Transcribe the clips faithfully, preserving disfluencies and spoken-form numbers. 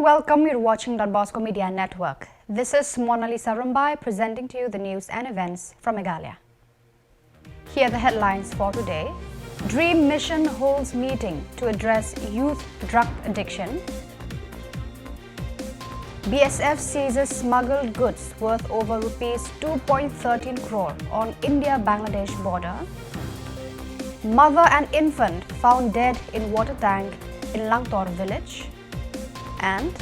Welcome, you're watching Don Bosco Media Network. This is Mona Lisa Rumbai presenting to you the news and events from Meghalaya. Here are the headlines for today. DREAM Mission holds meeting to address youth drug addiction. B S F seizes smuggled goods worth over rupees two point thirteen crore on India-Bangladesh border. Mother and infant found dead in water tank in Langtor village. And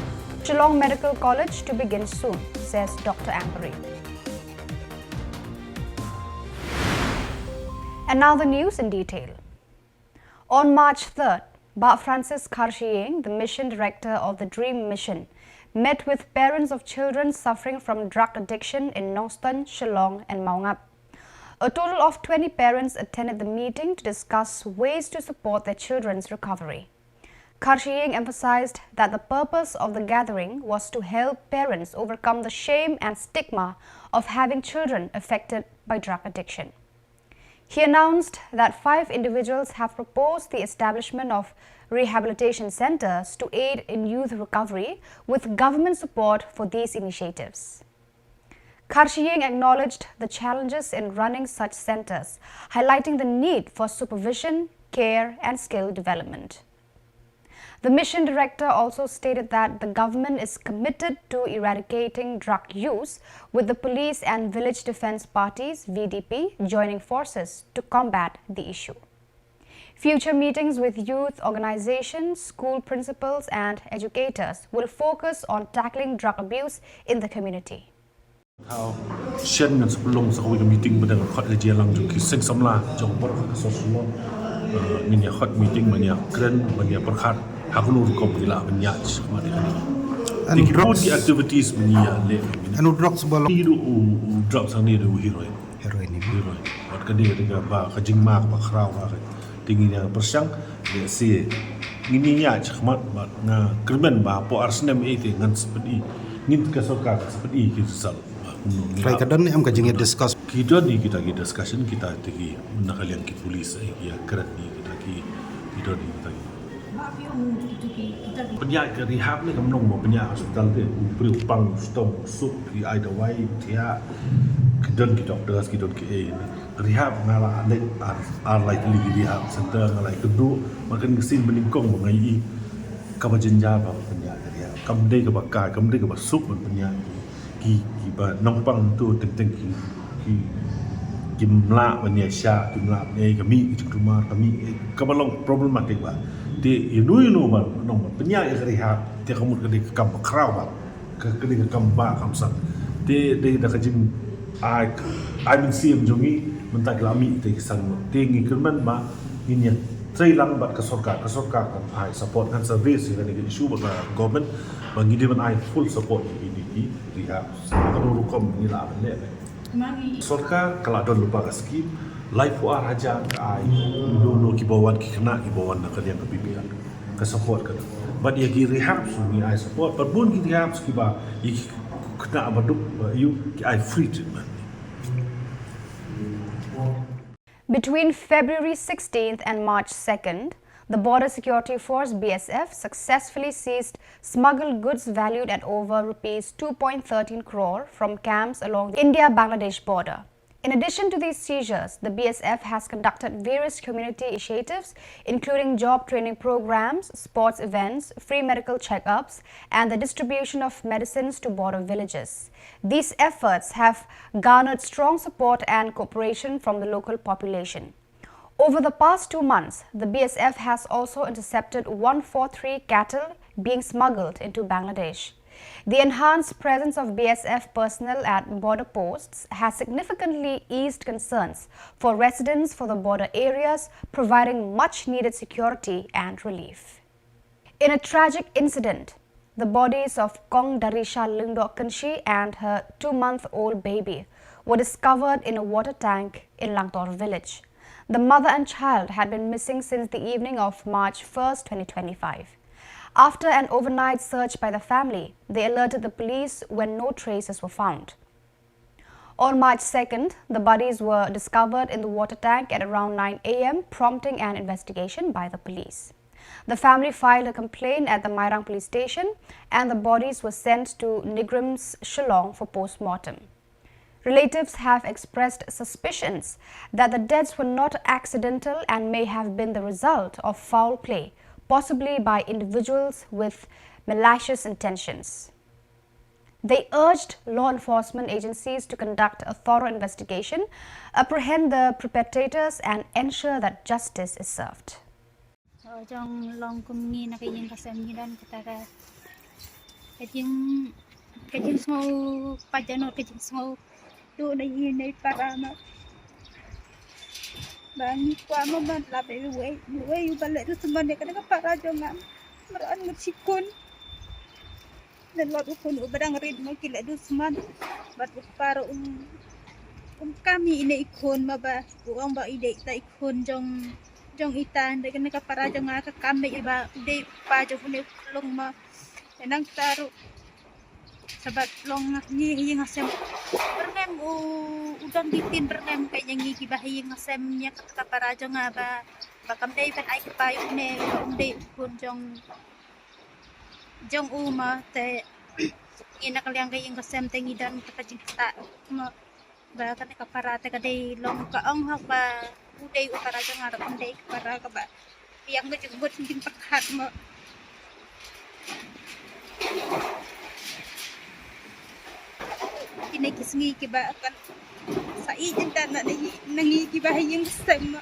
Shillong Medical College to begin soon, says Doctor Ampareen. And now the news in detail. On March third, Bah Francis Kharshiying, the mission director of the DREAM Mission, met with parents of children suffering from drug addiction in Nongstoin, Shillong, and Mawngap. A total of twenty parents attended the meeting to discuss ways to support their children's recovery. Kharshiying emphasized that the purpose of the gathering was to help parents overcome the shame and stigma of having children affected by drug addiction. He announced that five individuals have proposed the establishment of rehabilitation centers to aid in youth recovery, with government support for these initiatives. Kharshiying acknowledged the challenges in running such centers, highlighting the need for supervision, care, and skill development. The mission director also stated that the government is committed to eradicating drug use, with the police and village defense parties, V D P, joining forces to combat the issue. Future meetings with youth organizations, school principals, and educators will focus on tackling drug abuse in the community. Thaw shen ngan sa pynlong sa kawei ka meeting ba dang khot ka jia lang jong ki seng samla jong baroh ka sor Shillong. Eh, ngin ïa khot meeting ban ïa kren ban ïa pyrkhat ha kano rukom ki lah ban ïa shi khmat ïa kane. Anu drugs ki activities ban ïa leh. Anu drugs ba long. Ki du u drugs, ang ne du heroin. Heroin ni. Heroin. Wat ka dei ka ba ka jingma ba khraw ba ka dei ngin ïa pyrshang. Leh si ngin ïa shi khmat ba nga kyrmen ba po ar snem ei te ngan sa pyni. Ngin ka sorkar sa pyni ki result. Trai ka don ne em ka jingïa discuss. Ki don ne kita ki discussion kita te ki na ka liang ki police ei ki ïa kren ne kita ki, ki don ne kita ki. Pynïaid ka rehab ne kam long ba pynïaid hospital te u briew pang u stom u suk ki ai dawai thiah ki don ki doctors ki don ki ei ne. Rehab nga la leh ar, ar lai tylli ki rehab center nga la ïakynduh ba kan ka sien ba nyngkong ba nga ïohi kaba jynjar ba pynïaid ka rehab. Kam dei kaba kai kam dei kaba suk ban pynïaid ki, ki, kiba nongpang tu teng teng ki, ki, kim lah ban ïa shah, kim lah ban ïa ka mih ka jingkulmar, ka mih, eh, kaba long problematic ba. Te ïa no ïa no ba nong ba pynïaid ïa ka rehab te ka mut ka dei ka kam ba khraw ba. Ka, ka dei ka kam ba kam san. Te dei da ka jing ai, ai mynsiem jong ngi mynta ki la mih te ki san. Te ngi kyrmen ba ngin ïa trei lang bad ka sorkar, ka sorkar kan ai support, kan service ïa kane ka issue bad ka government ba ngi dei ban ai full support ïa kine ki rehab. Ka dei rukom ngi la ban leh. Sorkar ka la don lypa ka skim laiphew ar hajar ka ai ïa no no kiba wan ki khynnah kiba wan na ka liang ka B P L. Ka support ka don. Bad ïa ki rehab shu ngi ai support. Bad bun ki rehab kiba ïa ki khynnah ba duk ba ïa ki ai free treatment. Between February sixteenth and March second, the Border Security Force, B S F, successfully seized smuggled goods valued at over rupees two point thirteen crore from camps along the India-Bangladesh border. In addition to these seizures, the B S F has conducted various community initiatives, including job training programs, sports events, free medical checkups, and the distribution of medicines to border villages. These efforts have garnered strong support and cooperation from the local population. Over the past two months, the B S F has also intercepted one four three cattle being smuggled into Bangladesh. The enhanced presence of B S F personnel at border posts has significantly eased concerns for residents for the border areas, providing much needed security and relief. In a tragic incident, the bodies of Kong Darisha Lyngdoh Kynshi and her two-month-old baby were discovered in a water tank in Langtor village. The mother and child had been missing since the evening of March first, twenty twenty-five. After an overnight search by the family, they alerted the police when no traces were found. On March second, the bodies were discovered in the water tank at around nine a m, prompting an investigation by the police. The family filed a complaint at the Mairang police station and the bodies were sent to NEIGRIHMS Shillong for post-mortem. Relatives have expressed suspicions that the deaths were not accidental and may have been the result of foul play, possibly by individuals with malicious intentions. They urged law enforcement agencies to conduct a thorough investigation, apprehend the perpetrators, and ensure that justice is served. Jong long kum ngi na ka ïing ka sem ngi don kata ka, ka jing, ka jingsngew pajan, ka jingsngew tu na ïing na para ma. Ba ngi kwah ma ban lap ïa uwei, uwei uba leh dushman ïa kane ka para jong nga. Mar an ngut shi khun. Nalor u khun uba dang rit ma ki leh dushman. Bad u kpa ruh um, um kam ïa ine i khun ma ba u ong ba i dei ita i khun jong, jong ita, hynrei kane ka para jong nga ka kam beit ba u dei u kpa jong une u khyllung ma. Te nangta ruh, sabab long ngi ha ïing ha sem byrngem u, u don di tin byrngem ka ïa ngi kiba ha ïing ha sem ïa kata ka para jong nga ba, ba kam dei ban ai kpa ïa une ba um dei u khun jong, jong u ma. Te ngi na ka liang ka ïing ka sem te ngi don kata ka jingktah ma ba kane ka para te ka dei long ka ong hok ba u dei u para jong nga ruh um dei ka para kaba biang ka jingmut jingpyrkhat ma. Kine ki sngi kiba kan sa ïeit ynda na, na ngi kiba ha ïing sem ma.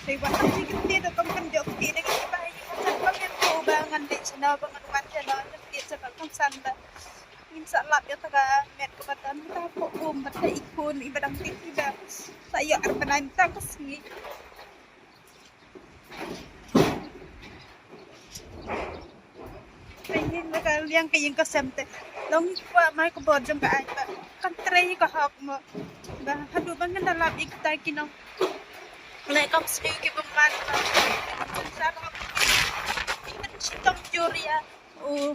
Te wat nang ïeit te da tang kan jop te da kiba ha ïing sem ba ngan ko ba ngan leit shano ba ngan wan shano, te sa ba kan san da. Ngin sa lap ïa ta ka met kaba don ta ko um ba ta i khun iba dang rit iba sa ïoh ar bnai mynta ka sngi. Te ngi na ka liang ka ïing ka sem te long ngi kwah ma ka bor jong ka aiñ ba kan trei ka hok mo. Ba haduh ba ngan da lap ïa kita ki nongleh kam sniew ki bymman ba sa hok ki ban shitom jur ïa u.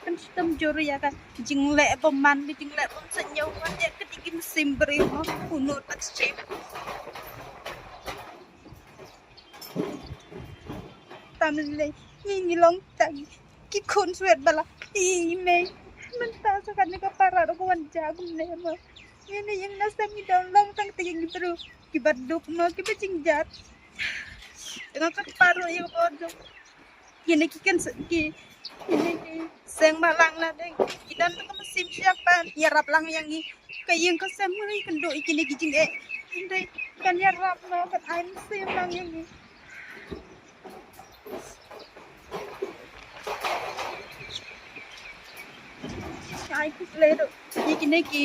Kan shitom jur ïa ka jingleh bymman, ka jingleh bym sniew, wat ïa ka dei ki mynsiem briew mo, u nud bad shame. Tam lei ngi, ngi long tang ki khun swet bala i mei. Mynta sa kane ka para ruh ka wan ja kumne mo. Ngi na ïing na sem ngi don long tang te ngi briew kiba duk mo, kiba jynjar. Tang ka para ruh ïa ka bor jong Kine ki kan s-, ki, kine ki seng balang na dei. Ki don ka mynsiem siap ban ïarap lang ïa ngi. Ka ïing ka sem ngi kynduh ïa kine ki jingeh. Hynrei kan ïarap na, kan ai mynsiem lang ïa ngi. Ai ki lei ruh ïa kine ki,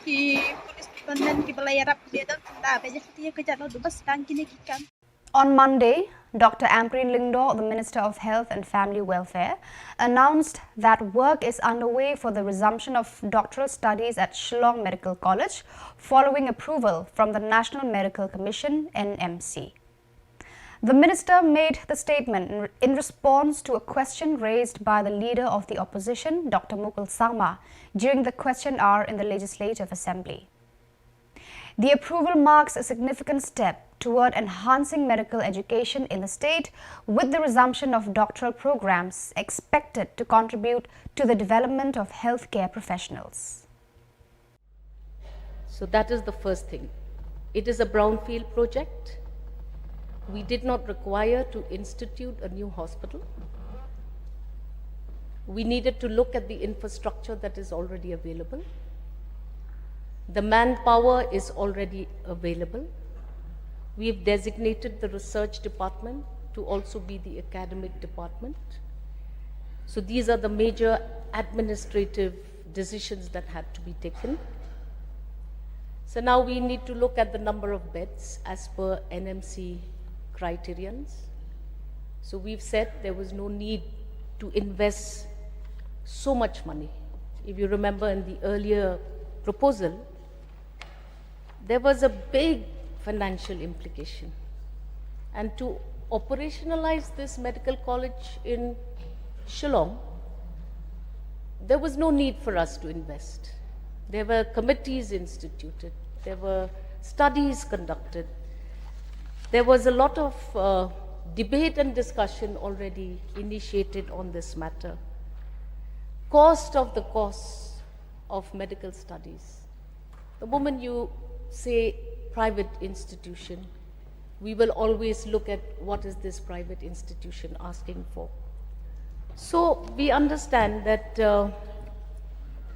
ki police department kiba la ïarap, ki don da ba ïa ka jaka duh ba sdang kine ki kam. On Monday, Doctor Ampareen Lyngdoh, the Minister of Health and Family Welfare, announced that work is underway for the resumption of doctoral studies at Shillong Medical College following approval from the National Medical Commission, N M C. The minister made the statement in, in response to a question raised by the leader of the opposition, Doctor Mukul Sangma, during the question hour in the Legislative Assembly. The approval marks a significant step toward enhancing medical education in the state, with the resumption of doctoral programs expected to contribute to the development of healthcare professionals. So that is the first thing. It is a brownfield project. We did not require to institute a new hospital. We needed to look at the infrastructure that is already available. The manpower is already available. We've designated the research department to also be the academic department. So these are the major administrative decisions that had to be taken. So now we need to look at the number of beds as per N M C criterions. So we've said there was no need to invest so much money. If you remember in the earlier proposal, there was a big financial implication. And to operationalize this medical college in Shillong, there was no need for us to invest. There were committees instituted, there were studies conducted, there was a lot of uh, debate and discussion already initiated on this matter. Cost of the cost of medical studies. The moment you say private institution, we will always look at what is this private institution asking for. So we understand that uh,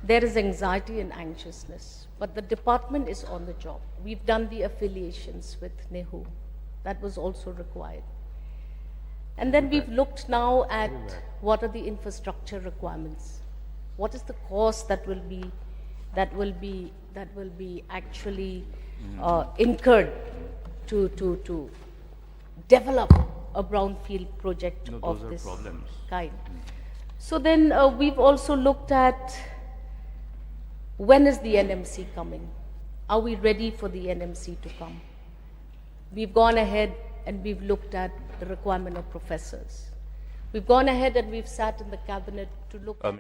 there is anxiety and anxiousness, but the department is on the job. We've done the affiliations with NEHU. That was also required. And then we've looked now at what are the infrastructure requirements. What is the cost that will be that will be that will be actually uh, incurred to to to develop a brownfield project No, of those are this problems. Kind. So then uh, we've also looked at when is the N M C coming? Are we ready for the N M C to come? We've gone ahead and we've looked at the requirement of professors. We've gone ahead and we've sat in the cabinet to look Um,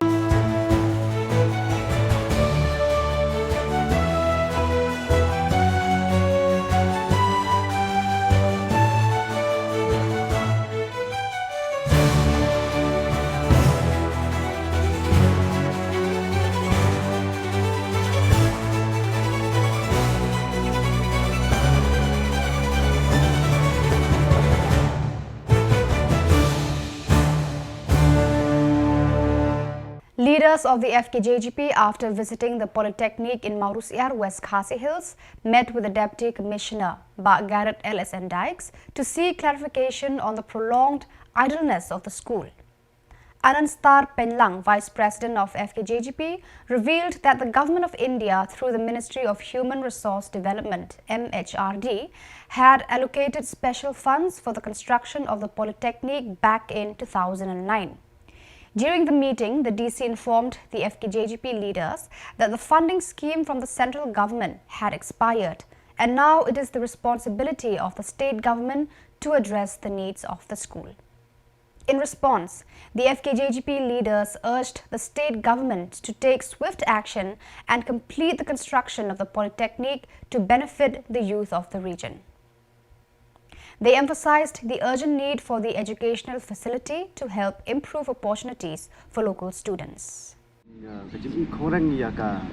Leaders of the F K J G P, after visiting the Polytechnic in Mawrysear, West Khasi Hills, met with the Deputy Commissioner, Bah Garod L S N Dykes, to seek clarification on the prolonged idleness of the school. Anand Star Penlang, Vice President of F K J G P, revealed that the Government of India, through the Ministry of Human Resource Development, M H R D, had allocated special funds for the construction of the Polytechnic back in two thousand and nine. During the meeting, the D C informed the F K J G P leaders that the funding scheme from the central government had expired, and now it is the responsibility of the state government to address the needs of the school. In response, the F K J G P leaders urged the state government to take swift action and complete the construction of the Polytechnic to benefit the youth of the region. They emphasized the urgent need for the educational facility to help improve opportunities for local students. Ka jingïakhong reng ïa ka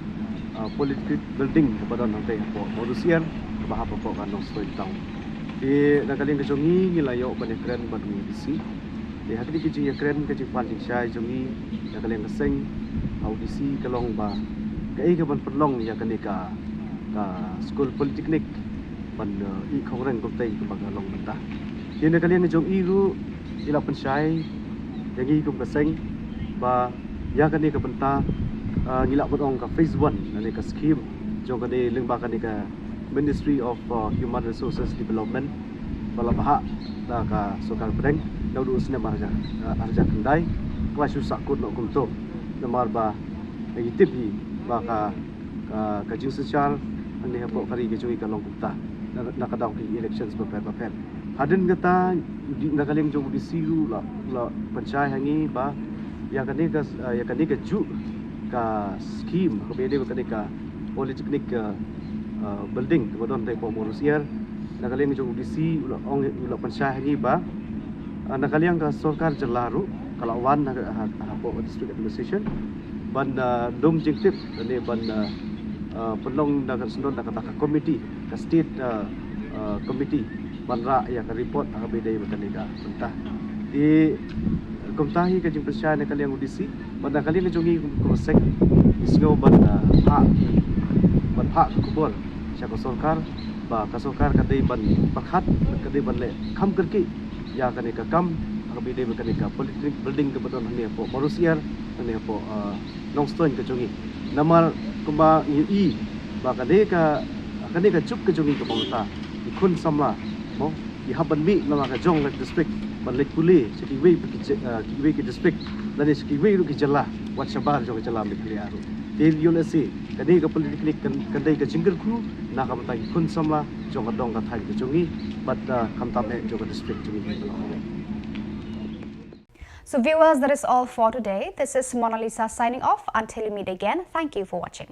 Polytechnic building kaba don hangtei hapoh Mawrysear kaba hap hapoh ka Nongstoiñ Town. Te na ka liang ka jong ngi ngi la ïoh ban ïakren bad u D C. Te ha kane ka jingïakren ka jingpan jingshai jong ngi na ka liang ka seng ha u D C ka long ba kaei kaban pynlong ïa kane ka ka skul Polytechnic ban ïakhong reng kumtei kaba ka long mynta. Te na ka liang ka jong i ruh i la pynshai ïa ngi kum ka seng ba ïa kane ka bynta ngi lah ban ong ka phase one lane ka scheme jong kane lyngba kane ka Ministry of Human Resources Development ba la bhah da ka sorkar pdeng naduh u snem ar hajar khyndai. Ka la shu sahkut noh kumto namar ba ngi tip hi ba ka ka jingsynshar hangne hapoh ka ri ka jong ngi ka long kumta na ka daw ki elections bapher bapher. Hadien kata na ka liang jong u D C ruh la pynshai ha ngi ba ïa kane ka ïa kane ka juh ka scheme kaba ïadei bad kane ka Polytechnic building kaba don hapoh Mawrysear. Na ka liang jong u D C u la ong u la pynshai ha ngi ba na ka liang ka sorkar jylla ruh ka la wan hapoh district administration ban lum jingtip lane ban pynlong da ka syndon da kata ka committee ka state committee ban rah ïa ka report ha kaba ïadei bad kane ka bynta. Te kumta hi ka jingpynshai na ka liang u D C bad na ka liang ka jong ngi kum ka seng ngi sngew ban phah ban phah ka khubor sha ka sorkar ba ka sorkar ka dei ban pyrkhat ka dei ban leh kham kyrkieh ïa kane ka kam ha kaba ïadei bad kane ka Polytechnic building kaba don hangne hapoh Mawrysear hangne hapoh Nongstoiñ ka jong ngi. Namar kumba ngi i ba kane ka kane ka juk ka jong ngi kaba mynta ki khun samla mo ki hap ban mih na ka jong ka district ban leit pule sha kiwei kiwei ki district lane sha kiwei ruh ki jylla wat shabar jong ka jylla Meghalaya ruh. Te ïoh lehse kane ka Polytechnic kan dei ka jingkyrkhu na ka bynta ki khun samla jong ka dong ka thaiñ ka jong ngi bad khamtam eh jong ka district jong ngi. So viewers, that is all for today. This is Mona Lisa signing off. Until we meet again, thank you for watching.